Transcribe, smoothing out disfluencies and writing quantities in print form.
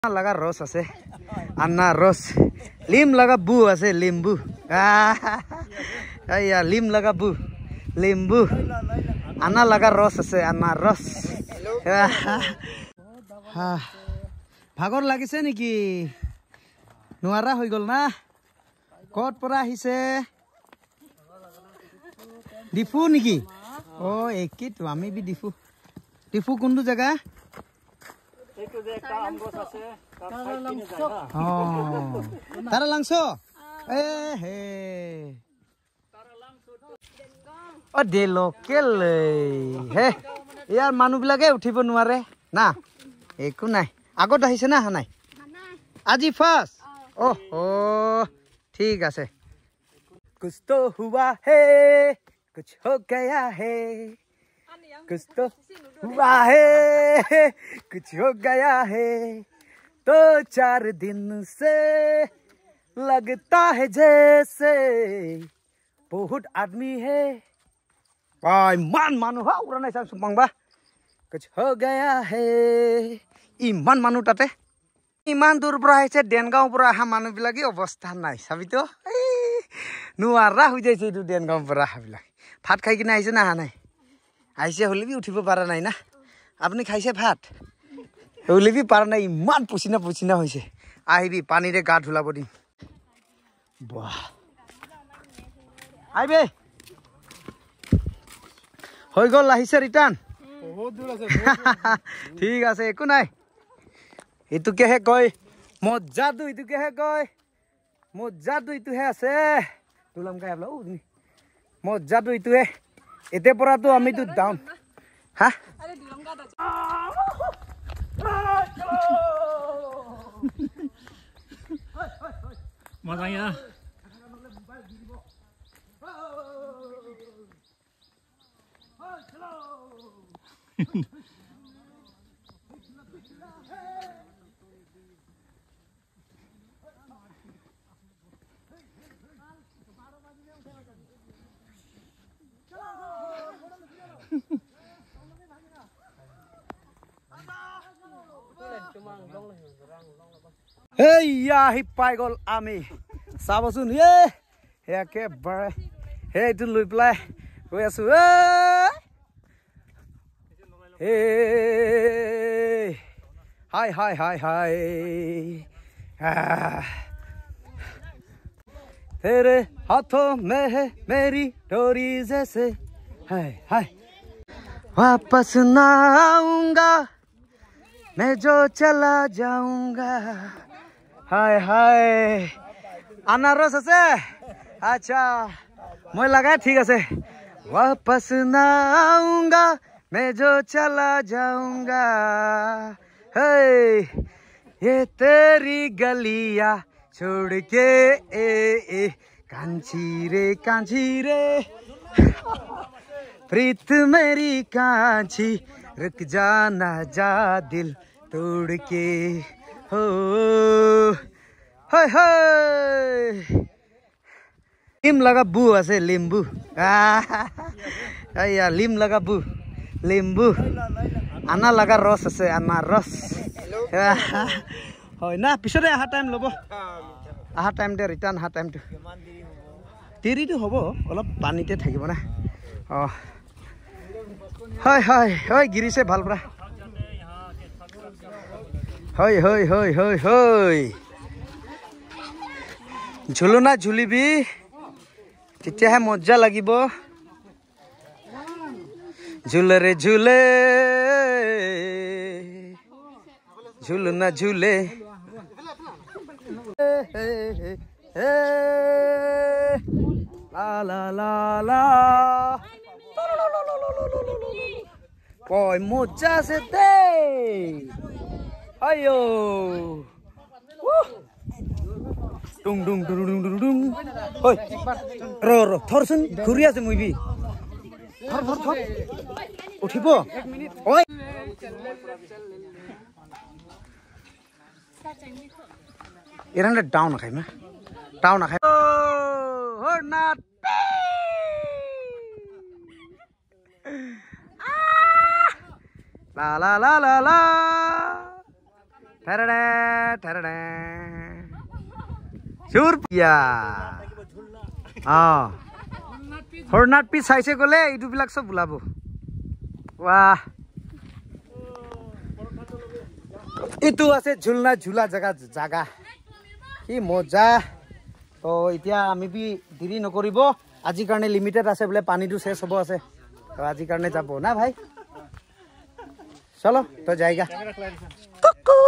লগা ৰস আছে, আনাৰস লিম লগা বু আছে, লিম্বু। এইয়া লিম লগা বু, লিম্বু। আনা লগা ৰস আছে, আনাৰস। ভাগৰ লাগিছে নেকি? নোৱাৰা হৈ গ'ল না? ক'ত পৰা আহিছে? ডিফু নেকি? অ' একেইতো, আমি বি ডিফু। ডিফু কোনটো জেগা? তাৰা লাংছ এ হে। অ দে লোকেল হে, ইয়াৰ মানুহবিলাকে উঠিব নোৱাৰে না। একো নাই। আগত আহিছে না অহা নাই? আজি ফাৰ্ষ্ট। অহ ঠিক আছে। कुछ तो हुआ है, कुछ हो गया है, कुछ तो हुआ है, कुछ हो गया है। तो 4 दिन से लगता है जैसे बहुत आदमी है। ইমান মানুহ উৰা নাই চাম বা। कुछ हो गया है। ইমান মানুহ তাতে, ইমান দূৰ পৰা আহিছে। দেনগাঁৱৰ পৰা অহা মানুহবিলাকে অৱস্থা নাই, চাবিতো এই নোৱাৰা হৈ যাইছে। এইটো দেনগাঁৱৰ পৰা অহাবিলাক ভাত খাই কিনে আহিছে না অহা নাই? আহিছে হ'লে বি উঠিব পৰা নাই না। আপুনি খাইছে ভাত? হ'লে বি পৰা নাই, ইমান পচিনা পচিনা হৈছে। আহিবি, পানীৰে গা ধুলাব দিম। বাহ, আহিবি। হৈ গ'ল, আহিছে ৰিটাৰ্ণ। ঠিক আছে, একো নাই। এইটোকেহে কয় মজাটো, এইটোকেহে কয় মজাটো, এইটোহে আছে। তোলাম গাই মজাটো এইটোহে। এতিয়া পৰাতো আমিতো ডাউন। হা মজা। এইয়া আহি পাই গ'ল আমি, চাবচোন। এ একেবাৰে সেইটো লৈ পেলাই গৈ আছো। এ হাই হাই হাই হাই, तेरे हाथों में है मेरी डोरी जैसे, हाय हाय। वापस ना आऊंगा मैं, जो चला जाऊंगा, हाय हाय। আনাৰস আছে? আচ্ছা, মই লগাই। ঠিক আছে। वापस ना आऊंगा मैं, जो चला जाऊंगा, हे ये तेरी गलियां छोड़ के, ए ए कांची रे कांची रे, प्रीत मेरी कांची, रुक जाना जा दिल तोड़ के। हो हाय हाय। লিম লগা বু আছে, লিম্বু। এইয়া লিম লগা বু, লিম্বু। আনা লগা ৰস আছে, আনাৰস। হয় না, পিছতে অহা টাইম ল'ব। অহা টাইমতে ৰিটাৰ্ণ অহা টাইমটো দেৰিটো হ'ব, অলপ পানীতে থাকিব না। অঁ হয় হয় হয়, গিৰিছে ভাল পৰা। হয় হয় হয় হয় হয়, ঝুলনা ঝুলিবি, তেতিয়াহে মজা লাগিব। ঝুলে ৰে ঝুলে, ঝুলনা ঝুলে। লা লা লা লা, কয় মজা আছে দেই। আয়ো ডুং ডুং ডুং ডুং ডুং ডুং। ঐ ৰ ৰ, থৰচোন, ঘূৰি আছে। মই বি থৰ থৰ থৰ, উঠিব। ঐ এৰান্ডে ডাউন নাখায় মা, ডাউন নাখায়। লা লা লা লা লা। ঠেৰেৰে ঠেৰেৰে চুৰ পিয়া। অঁ, হৰনাথ পি চাইছে গ'লে এইটোবিলাক চব ওলাব। ৱাহ, এইটো আছে ঝুলনা, ঝুলা জেগা জাগা, কি মজা। তো এতিয়া আমি বি দেৰি নকৰিব, আজিৰ কাৰণে লিমিটেড আছে বোলে, পানীটো চেচ হ'ব আছে, তো আজিৰ কাৰণে যাব না ভাই। চলো তো যায়গা। কুকু।